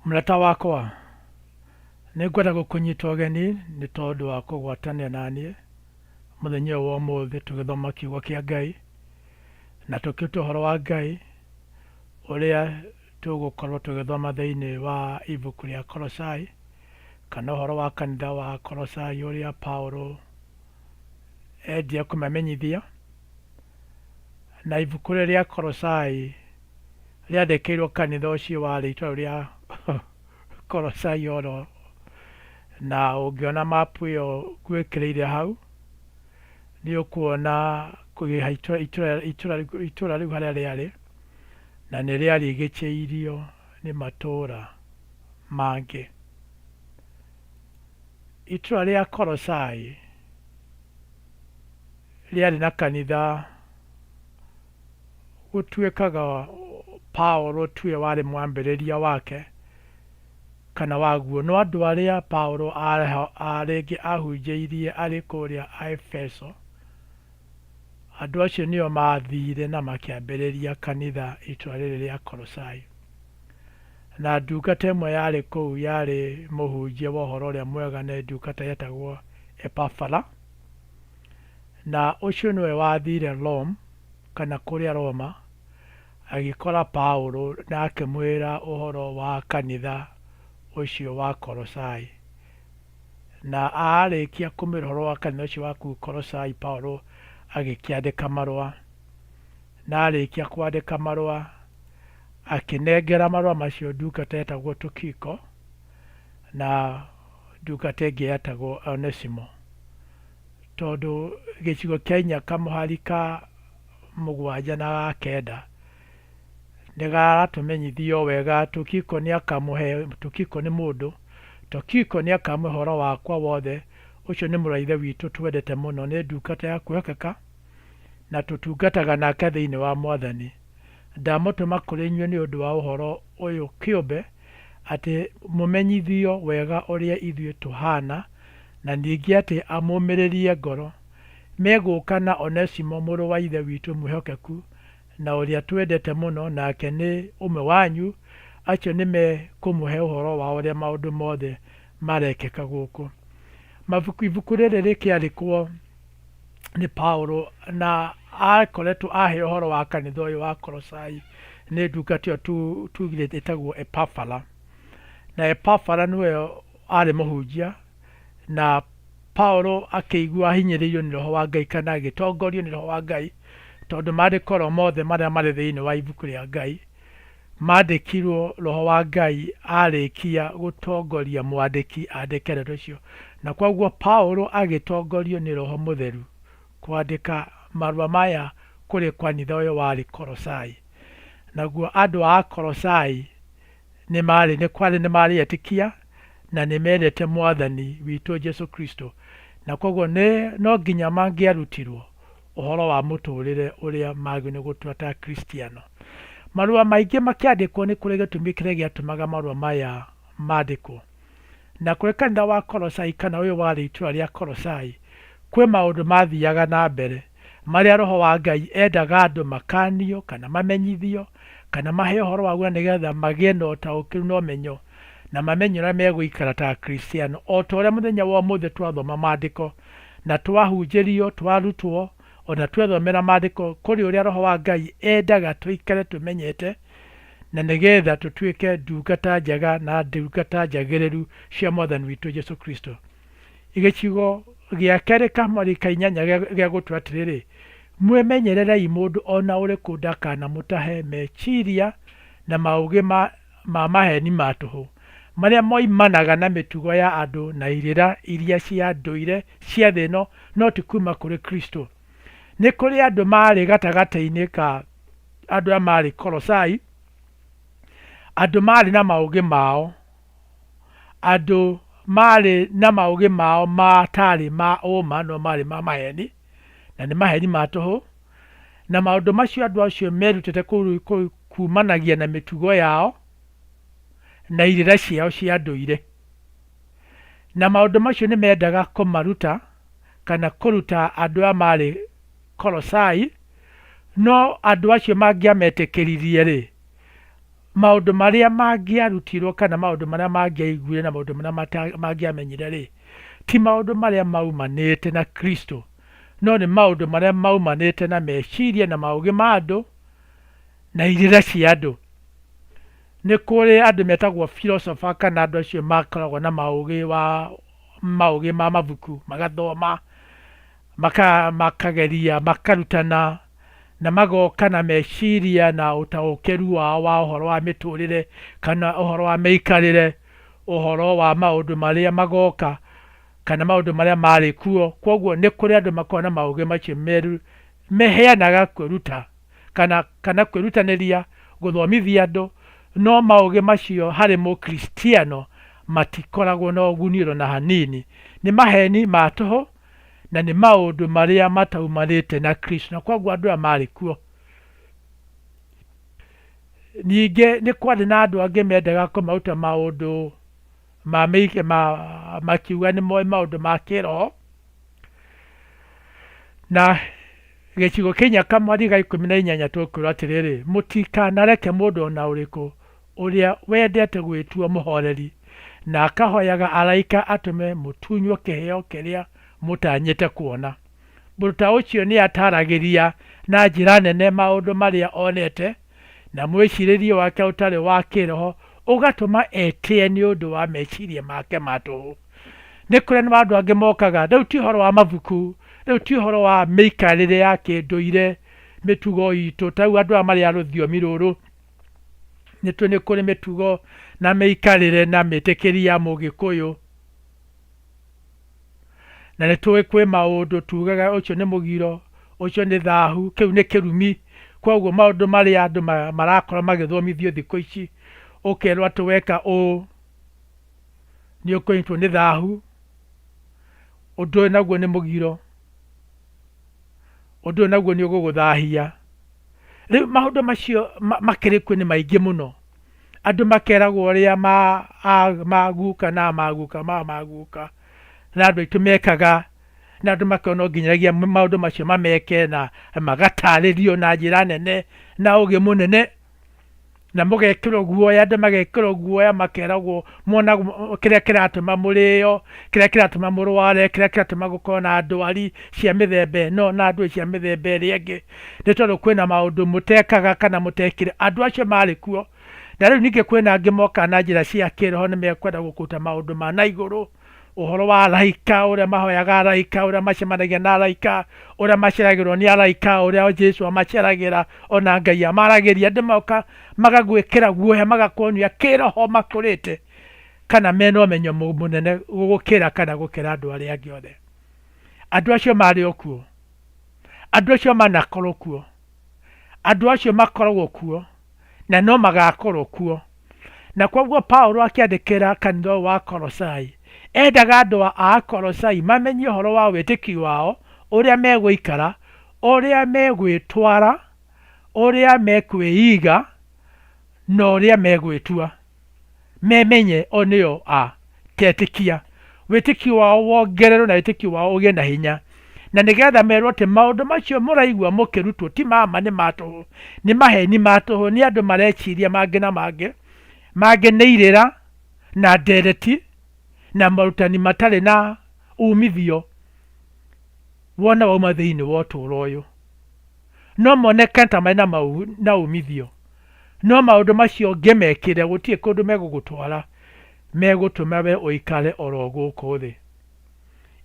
Mũrata wakwa, nĩngwenda gũkũnyita ũgeni nĩ tondũ wa kũgwatanĩra na niĩ mũthenya ũyũ wa ũmũthĩ tũgĩthoma kiugo kĩa Ngai na tũkĩruta ũhoro wa Ngai ũrĩa tũgũkorwo tũgĩthoma thĩinĩ wa ibuku rĩa Kolosai kana ũhoro wa kanitha wa Kolosai ũrĩa Paulo endire kũmamenyithia. Na ibuku rĩrĩ rĩa Kolosai rĩandĩkĩirwo kanitha ũcio warĩ itũra rĩa Kolosai oro, na ũngĩona mapu ĩyo ngwĩkĩrĩire hau, nĩ ũkuona itũra rĩu harĩa rĩarĩ, na nĩ rĩarigicĩirio nĩ matũra mangĩ. Itũra rĩa Kolosai rĩarĩ na kanitha gũtuĩkaga Paulo tiwe warĩ mwambĩrĩria wake kana waguo, no andũ arĩa Paulo rĩngĩ ahunjĩirie arĩ kũrĩa Efeso, andũ acio nĩo mathire na makĩambĩrĩria kanitha itũra rĩrĩ rĩa Kolosai. Na ndungata ĩmwe yarĩ kũu yarĩ mũhunjia wa ũhoro ũrĩa mwega nĩ ndungata yetagwo Epafara. Na ũcio nĩwe wathire Rome, kana kũrĩa Roma, agĩkora Paulo na akĩmwĩra ũhoro wa kanitha ũcio wa Kolosai. Na arĩkia kũmwĩra ũhoro wa kanitha ũcio wa kũu Kolosai, Paulo agĩkĩandĩka marũa. Na arĩkia kwandĩka marũa, akĩnengera marũa macio ndungata yetagwo Tukiko na ndungata ĩngĩ yetagwo Onesimo. Tondũ gĩcigo kĩa inya kamũhari ka mũgwanja na ga kenda nĩ garatũmenyithia o wega Tukiko nĩ akamũhe, Tukiko nĩ mũndũ, Tukiko nĩ akamũhe ũhoro wakwa wothe, ũcio nĩ mũrũ wa Ithe witũ twendete mũno, nĩ ndungata ya kwĩhokeka na tũtungataga nake thĩinĩ wa Mwathani. Ndamũtũma kũrĩ inyuĩ nĩ ũndũ wa ũhoro ũyũ kĩũmbe, atĩ mũmenyithio wega ũrĩa ithuĩ tũhaana, na ningĩ atĩ amũũmĩrĩrie ngoro. Megũũka na Onesimo mũrũ wa Ithe witũ mwĩhokeku, na ũrĩa twendete mũno, nake nĩ ũmwe wanyu, acio nĩmekũmũhe ũhoro wa ũrĩa maũndũ mothe marekĩka gũkũ. Mabuku, ibuku rĩrĩ rĩkĩandĩkwo nĩ Paulo na akoretwo aheo ũhoro wa kanitha ũyũ wa Kolosai nĩ ndungata ĩyo tugire ĩtagwo Epafara. Na Epafara nĩwe arĩ mũhunjia na Paulo akĩigua ahinyĩrĩirio nĩ Roho wa Ngai kana agĩtongorio nĩ Roho wa Ngai, tondũ maandĩko oro mothe marĩa marĩ thĩinĩ wa ibuku rĩa Ngai Mandĩkirwo Roho wa Ngai arĩkia gũtongoria mwandĩki andĩke ndeto icio. Na kwoguo Paulo agĩtongorio nĩ Roho Mũtheru kwandĩka marũa maya kũrĩ kanitha ũyũ warĩ Kolosai. Naguo andũ a Kolosai nĩ marĩ nĩ kwarĩ nĩ marĩ etĩkia na nĩ mendete Mwathani witũ Jesu Kristo. Na kwoguo nĩ no nginya mangĩarutirwo ũhoro wa mũtũrĩre ũrĩa magĩrĩirwo nĩ gũtũra ta Akristiano. Marũa maingĩ makĩandĩkwo nĩ kũrĩ gĩtũmi kĩrĩa gĩatũmaga marũa maya mandĩkwo. Na kũrĩ kanitha wa Kolosai kana ũyũ warĩ itũra rĩa Kolosai, kwĩ maũndũ mathiaga na mbere marĩa Roho wa Ngai endaga andũ makanio kana mamenyithio kana maheo ũhoro waguo na nĩgetha magĩe na ũtaũkĩru na ũmenyo na mamenye ũrĩa megũikara ta Akristiano. O ta ũrĩa mũthenya wa ũmũthĩ twathoma maandĩko na twahunjĩrio, twarutwo, o na twethomera maandĩko, kũrĩ ũrĩa Roho wa Ngai endaga tũikare tũmenyete, na nĩgetha tũtuĩke ndungata njega na ndungata njagĩrĩru cia Mwathani witũ Jesu Kristo. Gĩcigo gĩa kerĩ kamweri ka inyanya gĩa gũtua atĩrĩrĩ, mwĩmenyererei mũndũ o na ũrĩkũ ndakanamũtahe meciria na maũgĩ ma ma maheeni ma tũhũ, marĩa moimanaga na mĩtugo ya andũ na irĩra iria cia ndũire cia thĩ ĩno, no ti kuuma kũrĩ Kristo. Nĩ kũrĩ andũ maarĩ gatagatĩ-inĩ ka andũ arĩa maarĩ Kolosai, andũ maarĩ na maũgĩ mao, andũ maarĩ na maũgĩ mao matarĩ ma ũma no maarĩ ma maheeni, na nĩ maheeni ma tũhũ. Na maũndũ macio andũ acio merutĩte kumanagia na mĩtugo yao na irĩra ciao cia ndũire. Na maũndũ macio nĩ mendaga kũmaruta kana kũruta andũ aya maarĩ Kolosai, no andũ acio mangĩametĩkĩririe-rĩ, Maũndũ marĩa mangĩarutirwo kana maũndũ marĩa mangĩaiguire na maũndũ marĩa mangĩamenyire rĩ, ti maũndũ marĩa maumanĩte na Kristo, no nĩ maũndũ marĩa maumanĩte na meciria na maũgĩ ma andũ na irĩra cia andũ. Nĩ kũrĩ andũ metagwo philosopher kana andũ acio makoragwo na maũgĩ wa maũgĩ ma mabuku, magathoma, makageria, makarutana na magoka na meciria na ũtaũkĩru wao wa ũhoro wa mĩtũrĩre kana ũhoro wa mĩikarĩre, ũhoro wa maũndũ marĩa magoka kana maũndũ marĩa marĩ kuo. Kwoguo nĩ kũrĩ andũ makoragwo na maũgĩ macio meheanaga kwĩruta kana kwĩrutanĩria gũthomithia andũ, no maũgĩ macio harĩ Mũkristiano matikoragwo na ũguni o na hanini. Nĩ maheni ma tũhũ na nĩ maũndũ marĩa mataumanĩte na Kristo, na kwoguo andũ aya marĩ kuo. Ningĩ nĩ kwarĩ na andũ angĩ mendaga kũmaruta maũndũ ma ma makiuga nĩ moĩ maũndũ ma kĩroho, na gĩcigo kĩa inya kamwari ga 18 tũkwĩrwo atĩrĩrĩ, mũtikanareke mũndũ o na ũrĩkũ ũrĩa wendete gwĩtua mũhoreri na akahoyaga araika atũme mũtunywo kĩheo kĩrĩa mũtanyĩte kuona. Mũndũ ta ũcio nĩ ataragĩria na njĩra nene maũndũ marĩa onete, na mwĩcirĩrie wake ũtarĩ wa kĩĩroho ũgatũma etĩe nĩ ũndũ wa meciria make ma tũhũ. Nĩ kũrĩ na andũ angĩ mokaga, rĩu ti ũhoro wa mabuku, rĩu ti ũhoro wa mĩikarĩre ya kĩndũire, mĩtugo itũ, ta rĩu andũ aya marĩ a rũthiomi rũrũ, nĩ tũĩ nĩ kũrĩ mĩtugo na mĩikarĩre na mĩtĩkĩri ya Mũgĩkũyũ. Na nĩ tũĩ kwĩ maũndũ tugaga ũcio nĩ mũgiro, ũcio nĩ thahu, kĩu nĩ kĩrumi. Kwoguo maũndũ marĩa andũ marakorwo magĩthomithio thikũ ici, ũkerwo atĩ weka ũũ nĩ ũkũnyitwo nĩ thahu, ũndũ ũyũ naguo nĩ mũgiro, ũndũ ũyũ naguo nĩ ũgũgũthahia. Rĩu maũndũ macio makĩrĩ kuo nĩ maingĩ mũno. Andũ makeragwo ũrĩa maguka na maguka ma maguka na andũ aitũ mekaga, na andũ makerwo no nginyagia maũndũ macio mameke na magatarĩrio na njĩra nene na ũgĩ mũnene, na mũgekĩrwo guoya, andũ magekĩrwo guoya makeragwo mona kĩrĩa kĩratũma mũrĩo, kĩrĩa kĩratũma mũrware, kĩrĩa kĩratũma gũkorwo na ndwari cia mĩthemba ĩno na ndwari cia mĩthemba ĩrĩa ĩngĩ, nĩ tondũ kwĩna maũndũ mũtekaga kana mũtekire. Andũ acio marĩ kuo. Na rĩu ningĩ kwĩna angĩ mokaga na njĩra cia kĩroho nĩ mekwenda gũkũruta maũndũ ma na igũrũ, ũhoro wa araika, ũrĩa mahoyaga araika, ũrĩa macemanagia na araika, ũrĩa maceragĩrwo nĩ araika, ũrĩa Jesu amaceragĩra, ona Ngai amaragĩria. Andũ moka magagwĩkĩra guoya, magakuonia kĩroho makũrĩte kana mena ũmenyo mũnene gũgũkĩra kana gũkĩra andũ arĩa angĩ othe. Andũ acio marĩ o kuo, andũ acio manakorwo kuo, andũ acio makoragwo kuo na no magakorwo kuo. Na kwoguo Paulo akĩandĩkĩra kanitha ũyũ wa Kolosai, endaga andũ a Kolosai mamenye ũhoro wa wĩtĩkio wao, ũrĩa megũikara, ũrĩa megwĩtwara, ũrĩa mekwĩiga, na ũrĩa megwĩtua. Memenye o nĩo a, tetĩkia. Wĩtĩkio wao wongererwo na wĩtĩkio wao ũgĩe na hinya. Na nĩgetha merwo atĩ maũndũ macio mũraigua mũkĩrutwo ti ma ma nĩ ma tũhũ, nĩ maheni ma tũhũ, nĩ andũ mareciria mangĩ na mangĩ, mangĩ nĩ irĩra na ndereti na morutani matarĩ na umithio wona wauma thĩinĩ wa ũtũũro ũyũ. No monekane ta marĩ na umithio, no maũndũ macio ũngĩmekĩra gũtirĩ kũndũ megũgũtwara, megũtũma we ũikare oro gũkũ thĩ.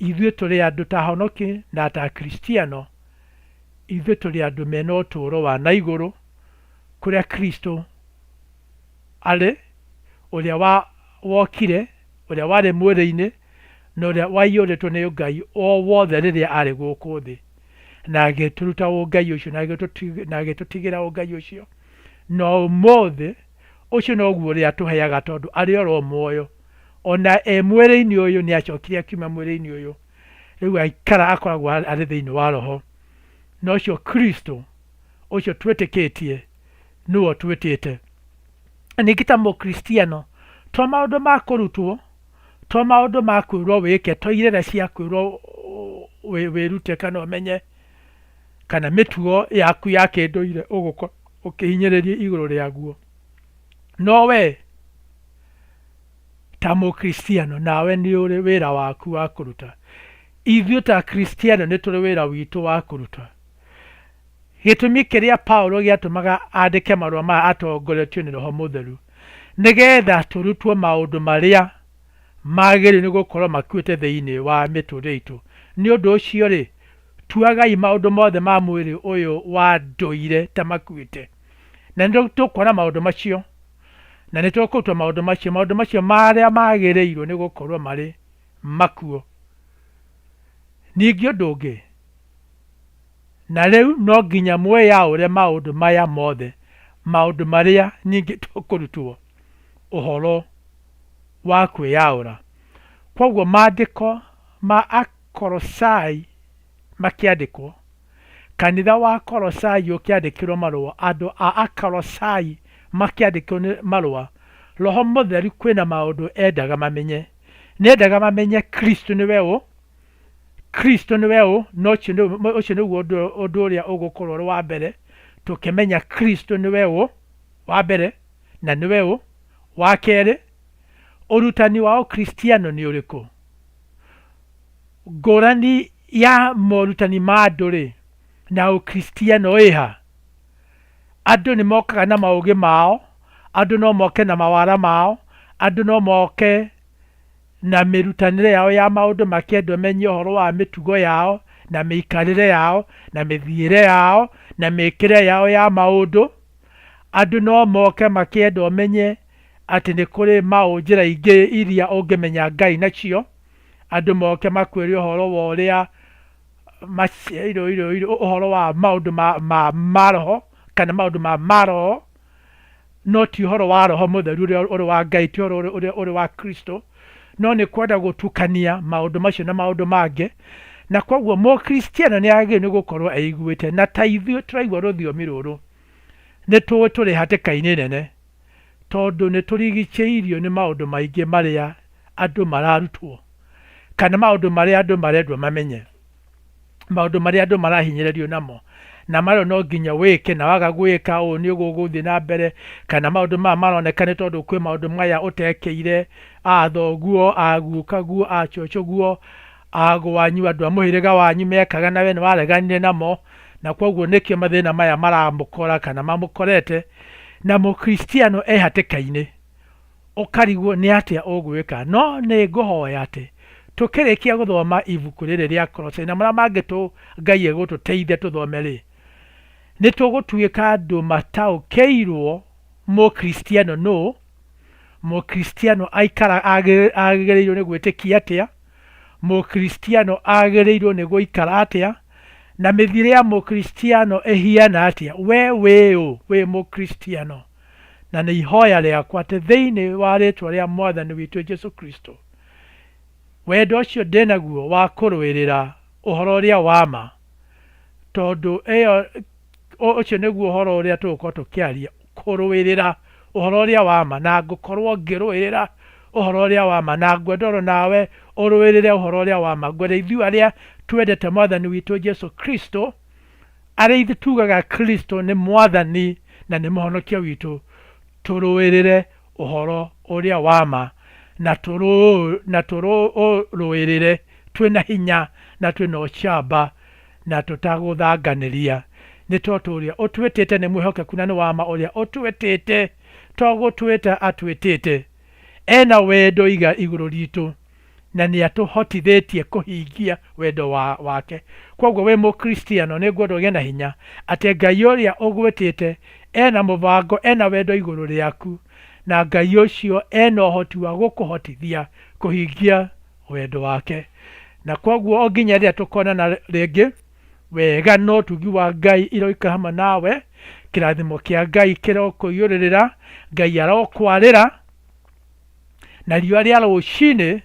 Ithuĩ tũrĩ andũ ta ahonoki na ta Akristiano, ithuĩ tũrĩ andũ mena ũtũũro wa na igũrũ, kũrĩa Kristo arĩ, ũrĩa wokire, ũrĩa warĩ mwĩrĩ-inĩ, na ũrĩa waiyũrĩtwo nĩ Ũngai o wothe rĩrĩa arĩ gũkũ thĩ, na agĩtũruta Ũngai ũcio, na agĩtũtigĩra Ũngai ũcio. Na ũmũthĩ, ũcio noguo ũrĩa atũheaga tondũ arĩ oro muoyo. Ona e mwĩrĩ-inĩ ũyũ nĩ acokire akiuma mwĩrĩ-inĩ ũyũ, rĩu aikara akoragwo arĩ thĩinĩ wa roho. Na ũcio Kristo, ũcio twĩtĩkĩtie, nĩwe ũtwĩtĩte. Ningĩ ta Mũkristiano, to maũndũ ma kũrutwo, to maũndũ ma kwĩrwo wĩke, to irĩra cia kwĩrwo wĩrute kana ũmenye, kana mĩtugo yaku ya kĩndũire ũgũkorwo ũkĩhinyĩrĩrio igũrũ rĩaguo. No we ta Mũkristiano nawe nĩ ũrĩ wĩra waku wa kũruta. Ithuĩ ta Akristiano nĩ tũrĩ wĩra witũ wa kũruta. Gĩtũmi kĩrĩa Paulo gĩatũmaga andĩke marũa maya atongoretio nĩ Roho Mũtheru, nĩgetha tũrutwo maũndũ marĩa magĩrĩirwo nĩ gũkorwo makuĩte thĩinĩ wa mĩtũrĩre itũ. Nĩ ũndũ ũcio-rĩ, tuagai maũndũ mothe ma mwĩrĩ ũyũ wa ndũire ta makuĩte. Na nĩ tũkuona maũndũ macio, na nĩ tũkũrutwo maũndũ macio, maũndũ macio marĩa magĩrĩirwo nĩ gũkorwo marĩ makuo. Ningĩ ũndũ ũngĩ, Na rĩu no nginya mwĩyaũre maũndũ maya mothe, maũndũ marĩa ningĩ tũkũrutwo ũhoro wa kwĩyaũra. Kwoguo maandĩko ma Akolosai makĩandĩkwo, kanitha wa Kolosai ũkĩandĩkĩrwo marũa, andũ a Akolosai makĩandĩkĩrwo nĩ marũa, Roho Mũtheru kwĩna maũndũ endaga mamenye. Nĩendaga mamenye Kristo nĩwe ũ, Kristo nĩwe ũ, na ũcio nĩ ũcio nĩguo ũndũ ũndũ ũrĩa ũgũkorwo ũrĩ wa mbere, tũkĩmenya Kristo nĩwe ũ, wa mbere, na nĩwe ũ, wa kerĩ, ũrutani wa Ũkristiano nĩ ũrĩkũ? Ngũrani ya morutani ma andũ-rĩ, na Ũkristiano ĩha? Andũ nĩ mokaga na maũgĩ mao, andũ no moke na mawara mao, andũ no moke na mĩrutanĩre yao ya maũndũ makĩendwo menye ũhoro wa mĩtugo yao, na mĩikarĩre yao, na mĩthiĩre yao, na mĩkĩre yao ya maũndũ. Andũ no moke makĩenda ũmenye atĩ nĩ kũrĩ maũ njĩra ingĩ iria ũngĩmenya Ngai nacio. Andũ moke makwĩre ũhoro wa ũrĩa ũhoro wa maũndũ ma roho kana maũndũ ma maroho. no ti ũhoro wa Roho Mũtheru ũrĩa ũrĩ wa Ngai, ti ũhoro ũrĩa ũrĩ wa Kristo, no nĩ kwenda gũtukania maũndũ macio na maũndũ mangĩ. Na kwoguo Mũkristiano nĩ agĩrĩirwo nĩ gũkorwo eiguĩte, na ta ithuĩ tũraigua rũthiomi rũrũ, nĩ tũĩ tũrĩ hatĩka-inĩ nene, tondũ nĩ tũrigicĩirio nĩ maũndũ maingĩ marĩa andũ mararutwo, kana maũndũ marĩa andũ marendwo mamenye. Maũndũ marĩa andũ marahinyĩrĩrio namo, na marĩa no nginya wĩke na waga gwĩka ũũ nĩ ũguo ũgũthiĩ na mbere, kana maũndũ maya maroneka nĩ tondũ kwĩ maũndũ maya ũtekĩire a thoguo, a gukaguo, a cũcũguo, a gwanyu, andũ a mũhĩrĩga wanyu mekaga na we nĩ wareganire namo, na kwoguo nĩkĩo mathĩna maya maramũkora kana mamũkorete, na mũkristiano e hatĩka-inĩ. Ũkarigwo nĩ atĩa ũgwĩka. No nĩ ngũhoya atĩ tũkĩrĩkia gũthoma ibuku rĩrĩ rĩa Kolosai na marĩa mangĩ tũ Ngai egũtũteithia tũthome-rĩ, nĩ tũgũtuĩka andũ mataũkĩirwo Mũkristiano nũ, Mũkristiano aikara agĩrĩirwo nĩ gwĩtĩkia atĩa, Mũkristiano agĩrĩirwo nĩ gũikara atĩa, na mĩthiĩre ya Mũkristiano ĩhiana atĩa. We wĩ ũ wĩ Mũkristiano? Na nĩ ihoya rĩakwa atĩ thĩinĩ wa rĩtwa rĩa Mwathani witũ Jesu Kristo, wendo ũcio ndĩ naguo wa kũrũĩrĩra ũhoro ũrĩa wa ma, tondũ ĩyo ũcio nĩguo ũhoro ũrĩa tũgũkorwo tũkĩaria, kũrũĩrĩra ũhoro ũrĩa wa ma, na ngũkorwo ngĩrũĩrĩra ũhoro ũrĩa wa ma, na ngwenda oro nawe ũrũĩrĩre ũhoro ũrĩa wa ma. Ngwenda ithuĩ arĩa twendete Mwathani witũ Jesu Kristo, Arĩa ithuĩ tugaga Kristo nĩ Mwathani na nĩ Mũhonokia witũ, tũrũĩrĩre ũhoro ũrĩa wa ma na tũũrũĩrĩre twĩ na hinya na twĩ na ũcamba na tũtagũthanganĩria, nĩ tondũ ũrĩa ũtwĩtĩte nĩ mwĩhokeku na nĩ wa ma, ũrĩa ũtwĩtĩte to gũtwĩta atwĩtĩte, e na wendo igũrũ ritũ. na nĩ atũhotithĩtie kũhingia wendo wa, wake. Kwoguo wĩ Mũkristiano nĩ ngwenda ũgĩe na hinya atĩ Ngai ũrĩa ũgwĩtĩte ena mũbango, ena wendo igũrũ rĩaku, na Ngai ũcio ena ũhoti wa gũkũhotithia kũhingia wendo wake. Na kwoguo o nginya rĩrĩa tũkonana rĩngĩ, wega na ũtugi wa Ngai iroikara hamwe nawe, kĩrathimo kĩa Ngai kĩrokũiyũrĩrĩra, Ngai arokwarĩra, Na riũa rĩa rũcinĩ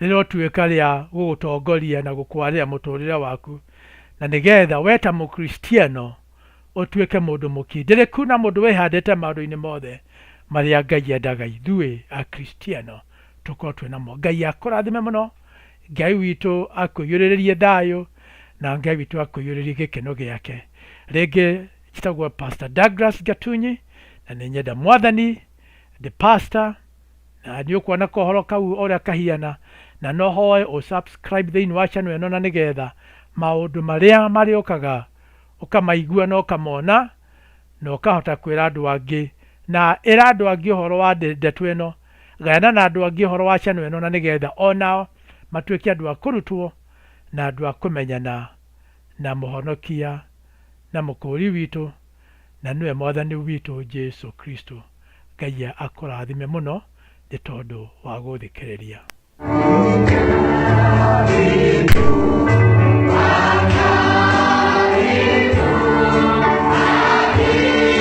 rĩrotuĩka rĩa gũgũtongoria na gũkwarĩra mũtũrĩre waku, na nĩgetha we ta Mũkristiano ũtuĩke mũndũ mũkindĩrĩku na mũndũ wĩhandĩte maũndũ-inĩ mothe marĩa Ngai endaga ithuĩ Akristiano tũkorwo twĩ namo. Ngai akũrathime mũno, Ngai witũ akũiyũrĩrĩrie thayũ, na Ngai witũ akũiyũrĩrĩrie gĩkeno gĩake. Rĩngĩ njĩtagwo Pastor Douglas Gatunyi. Na nĩ nyenda Mwathani, ndĩ pastor, na nĩ ũkuona kohoro kau ũrĩa kahiana, na no hoe ũ subscribe thĩinĩ wa channel ĩno, na nĩgetha maũndũ marĩa marĩũkaga ũkamaigua na ũkamona na ũkahota kwĩra andũ angĩ, na ĩra andũ angĩ ũhoro wa ndeto ĩno, gayana na andũ angĩ ũhoro wa channel ĩno, na nĩgetha onao matuĩke andũ a kũrutwo na andũ a kũmenyana na Mũhonokia na Mũkũũri witũ, na nĩwe Mwathani witũ Jesu Kristo. Ngai akũrathime mũno nĩ tondũ wa gũthikĩrĩria.